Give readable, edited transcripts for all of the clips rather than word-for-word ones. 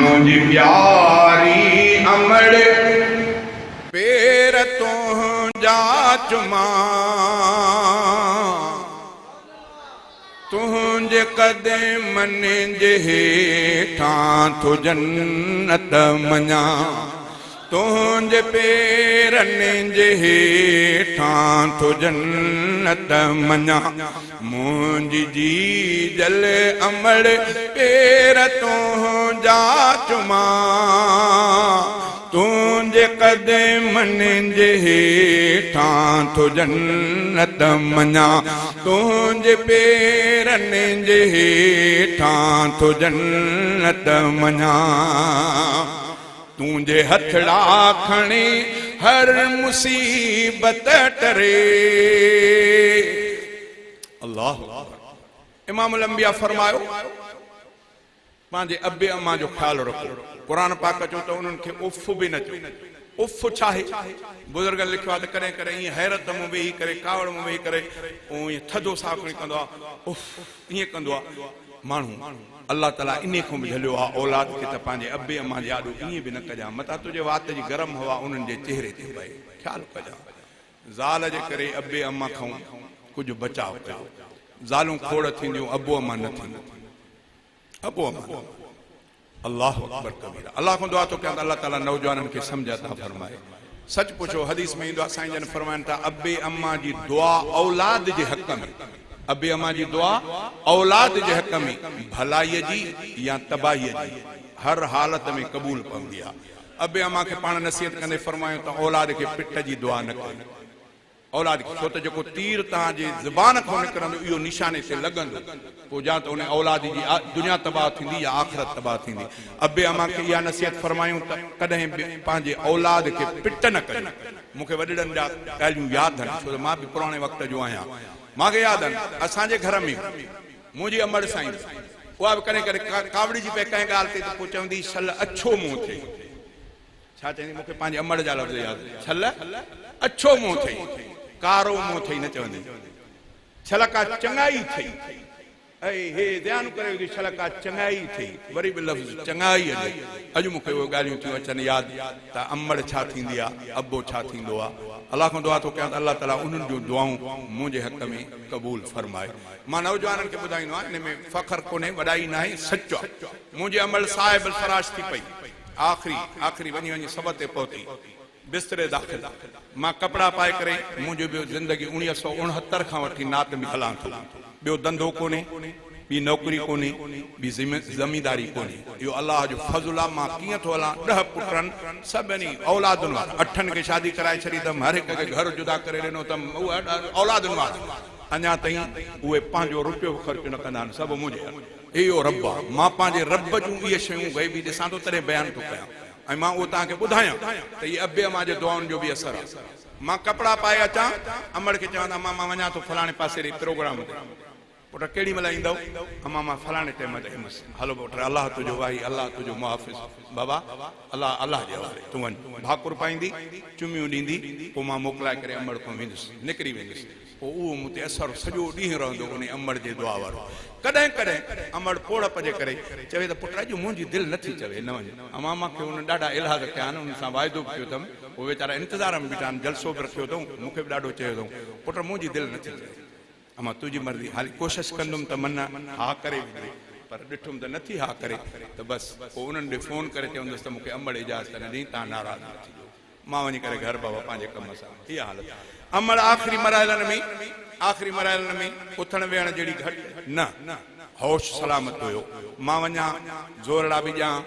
منهنجي پياري امڙ. پير تنهنجا چمان. تنهنجي قدمن جي هيٺان ٿو جنت مڃان. تنهنجي پيرن جي هيٺان ٿو جنت مڃان. منهنجي جيجل امڙ پير تنهنجا چمان. تنهنجي قدمن جي هيٺان ٿو جنت مڃان. تنهنجي پيرن جي هيٺان ٿو جنت مڃان. تنهنجي هٿڙا کڻي هر مصيبت ٽري. الله اڪبر امام الانبياء فرمايو پنهنجي ابي امان جو خيال رکو قرآن پاڪ چيو ته انهن کي اف به نه چئو اف ڇا آهي بزرگن لکيو آهي ته ڪڏهن ڪڏهن ائين حيرت مان ويهي ڪري ڪاوڙ مان ويهي ڪري ائين ٿڌو ساهه کڻي ڪندو آهي اف ائين ڪندو آهي ماڻهو الله تعاليٰ انهي کان به جهليو آهي اولاد کي ته پنهنجي ابي امان جي آڏو ائين به نه ڪجان متان تنهنجي وات جي گرم هوا انهن جي چهري تي پئي. خيال ڪجان. زال جي ڪري ابي امان کان ڪجهه بچاء ڪيو. زالون کوڙ ٿينديون ابو امان نه ٿيندو. ابو امان نه. الله اڪبر ڪبيرا. الله کان دعا ٿو ڪيان ته الله تعاليٰ نوجوانن کي سمجهه عطا فرمائي. سچ پڇو حديث ۾ ايندو آهي سائين جن فرمائن ٿا ابي امان جي دعا اولاد جي حق ۾ ابي امان جي دعا اولاد جي حق ۾ ڀلائي جي يا تباهي جي هر حالت ۾ قبول پوندي آهي. ابي امان کي پاڻ نصيحت ڪندي فرمايو ته اولاد کي پٽ جي دعا نه ڪيو. اولاد کي، ڇو ته جيڪو تير توهان جي زبان کان نڪرندو اهو نشاني تي لڳندو، پوء يا ته ان اولاد جي دنيا تباهه ٿيندي يا آخرت تباهه ٿيندي. ابي امان کي اها نصيحت فرمايون ته ڪڏهن به پنهنجي اولاد کي پٽ نه ڪجو. مون کي وڏڙن جا ڳالهيون ياد آهن، ڇو ته مان به پراڻي وقت جو آهيان. مان کي ياد آهن، اسان جي گهر ۾ منهنجي امڙ سائين به اها به ڪڏهن ڪڏهن ڪاوڙجي پئي ڪنهن ڳالهه تي ته پوء چوندي شل اڇو منهن ٿئي. ڇا چوندي؟ مون کي پنهنجي امڙ جا لفظ ياد آهن. ڇل اڇو منهن ٿئي، ڪارو منهن ٿئي نه چوندي. ڇل ڪا چڱائي ٿئي. اي هي ڌيان ڪري وڌي ڇل ڪا چڱائي ٿئي. وري به لفظ چڱائيء جو اڄ مون کي اهي ڳالهيون ٿيون اچن ياد ته امڙ ڇا ٿيندي آ، ابو ڇا ٿيندو آ. الله کان دعا ٿو ڪيان ته الله تعاليٰ انهن جون دعائون منهنجي حق ۾ قبول فرمائي. مان نوجوانن کي ٻڌائيندو آهيان، ان ۾ فخر ڪونهي، وڏائي ناهي، سچ آ. منهنجي امڙ صاحب الفراش ٿي پئي. آخري آخري وڃي وڃي سڀ تي پهتي. بستري داخل. مان ڪپڙا پائي ڪري منهنجو به زندگي 1969 کان وٺي نعت ۾ هلان ٿو. ٻيو ڌنڌو ڪونهي، ٻي نوڪري ڪونهي، ٻي زمينداري ڪونهي. اهو الله جو فضل آ مان ڪيئن ٿو هلان. ڏهه پٽن سڀني اولادن وارا. اٺن کي شادي ڪرائي ڇڏي اٿم، هر هڪ کي گهر جدا ڪري ڏنو اٿم. اولادن وارا. اڃا تائين اهي پنهنجو روپيو به خرچ نه ڪندا آهن، سڀ منهنجي هٿ. اهو رب آ. مان پنهنجي رب جون اهي شيون غيبي ڏسان ٿو تڏهن بيان ٿو ڪيان ۽ مان اهو توهان کي ٻڌايان ته اهي ابي امان جي دعائن جو به اثر آ. مان ڪپڙا پائي اچان، امڙ کي چوان ته امان مان وڃان ٿو فلاڻي پاسي ڏي پروگرام تي. پٽ ڪهڙي مهل ايندؤ؟ امان مان فلاڻي ٽيم تي ايندس. هلو پٽ الله تنهنجو واهي الله تنهنجو محافظ. بابا الله الله جي حوالي تون وڃ. ڀاڪر پائيندي، چميون ڏيندي، پوء مان موڪلائي ڪري امڙ کان ويندس. نڪري ويندس. پوء اهو مون تي اثر سڄو ڏينهن رهندو انهي امڙ جي دعا وارو. ڪڏهن ڪڏهن امڙ پوڙهپ جي ڪري چوي ته پٽ اڄ منهنجي دل نٿي چوي نه وڃ. امان مان کي انهن ڏاڍا ايلاز ڪيا آهن انهن سان واعدو به ڪيو اٿم اهي ويچارا انتظار ۾ بيٺا آهن جلسو به رکيو اٿئون مون کي به ڏاڍو چيو اٿئون پٽ منهنجي دل نٿي چوي. امان تنهنجي مرضي حالي ڪوشش ڪندم ته من ها ڪري وجهي پر ڏٺم ته نٿي ها ڪري ته بس پوء انهن ڏي فون ڪري چوندس ته مون کي امڙ اجازت نه ڏني توهان ناراض نه ٿجو. مان وڃي ڪري گهر بابا پنهنجي ڪم سان اها حالت امڙ آخري مراحلن ۾ آخري مراحلن ۾ اٿڻ ويهڻ جهڙي گهٽ نه هوش سلامت هيو مان وڃان زورڙا به ڏيان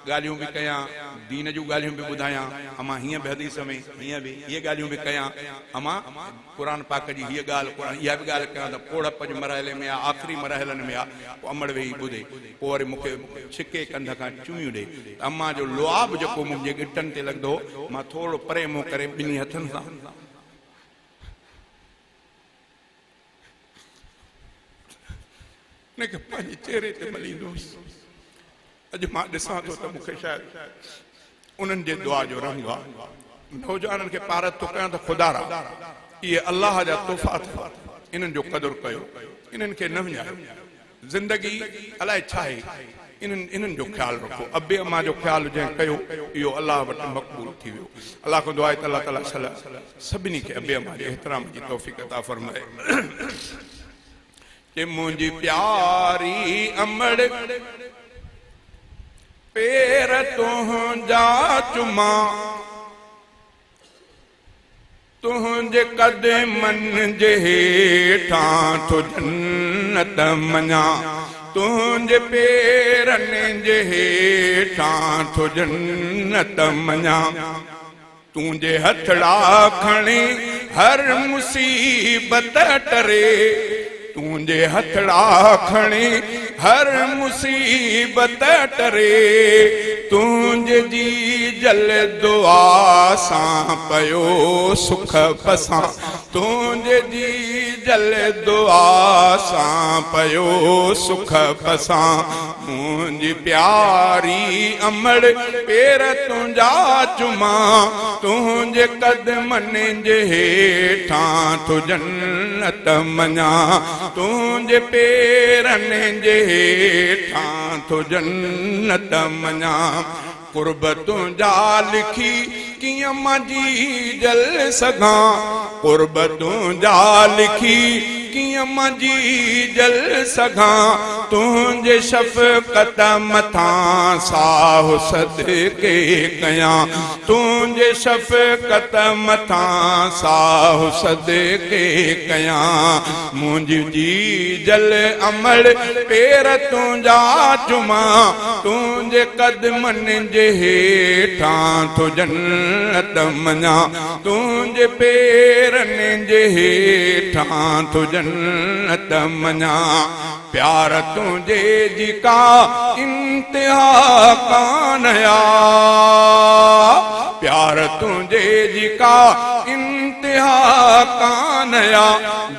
ڳالهيون به ڪيان دين جون ڳالهيون به ٻڌايان امان هيئن به حديث ۾ هيئن به اهي ڳالهيون به ڪيان امان قرآن پاڪ جي هيء ڳالهه قرآن اها به ڳالهه ڪيان ته پوڙهپ جي مرحلي ۾ آ آخري مراحلن ۾ آ پوء امڙ ويهي ٻڌي پوء وري مون کي ڇڪي ڪنڌ کان چميون ڏئي ته امان جو لعاب جيڪو منهنجي ڳٽن تي لڳندو هو مان ٿورڙو پري منهن ڪري ٻنهي هٿن سان ان کي پنهنجي چهري تي مليندو هوس. اڄ مان ڏسان ٿو ته مون کي شايد انهن جي دعا جو رنگ آ. نوجوانن کي پارت ٿو ڪيان ته خدارا اهي الله جا تحفا اٿو انهن جو قدر ڪيو انهن کي نه وڃايو. زندگي الائي ڇا آهي. انهن انهن جو خيال رکو. ابي امان جو خيال جنهن ڪيو اهو الله وٽ مقبول ٿي ويو. الله کان دعا آهي ته الله تعالي شل سڀني کي ابي امان جي احترام جي توفيق عطا فرمائي. چي منهنجي پياري امڙ پير تنهنجا چمان. تنهنجي قدمن جي هيٺان ٿو جنت مڃان تنهنجي پيرن جي هيٺان ٿو جنت مڃان تنهنجي هٿڙا کڻي هر مصيبت ٽري تنهنجي هٿڙا کڻي هر مصيبت ٽري، تنهنجي جيجل دعا سان پيو سک پسان، تنهنجي جيجل دعا سان پيو سک پسان، منهنجي پياري امڙ پير تنهنجا چمان، تنهنجي قدمن جي هيٺان ٿو جنت مڃان، تنهنجي پيرن جي هيٺان ٿو جنت مڃان، قرب تنهنجا لکي ڪيئن مان جيجل سگهان، قرب تنهنجا لکي ڪيئن مان جيجل سگهان، تنهنجي شفقت مٿان ساهه صدقي ڪيان، تنهنجي شفقت مٿان ساهه صدقي ڪيان، منهنجي جيجل امڙ پير تنهنجا چمان، تنهنجي قدمن جي هيٺان ٿو جنت مڃان، تنهنجي پيرن جي هيٺان ٿو جنت مڃان. پيار تنهنجي جي ڪا انتها ڪانه آ پيار تنهنجي جي ڪا انتها ڪانه آ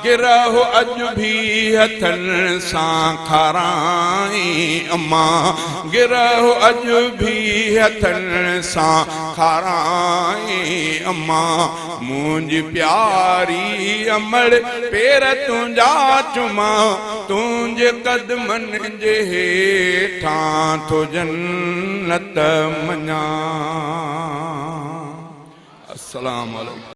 گرهه اڄ ڀي هٿن سان کارائين امان گرهه اڄ ڀي هٿن سان کارائين امان منهنجي پياري امڙ پير تنهنجا چمان تنهنجي قدمن جي هيٺان ٿو جنت مڃان. السلام عليڪم.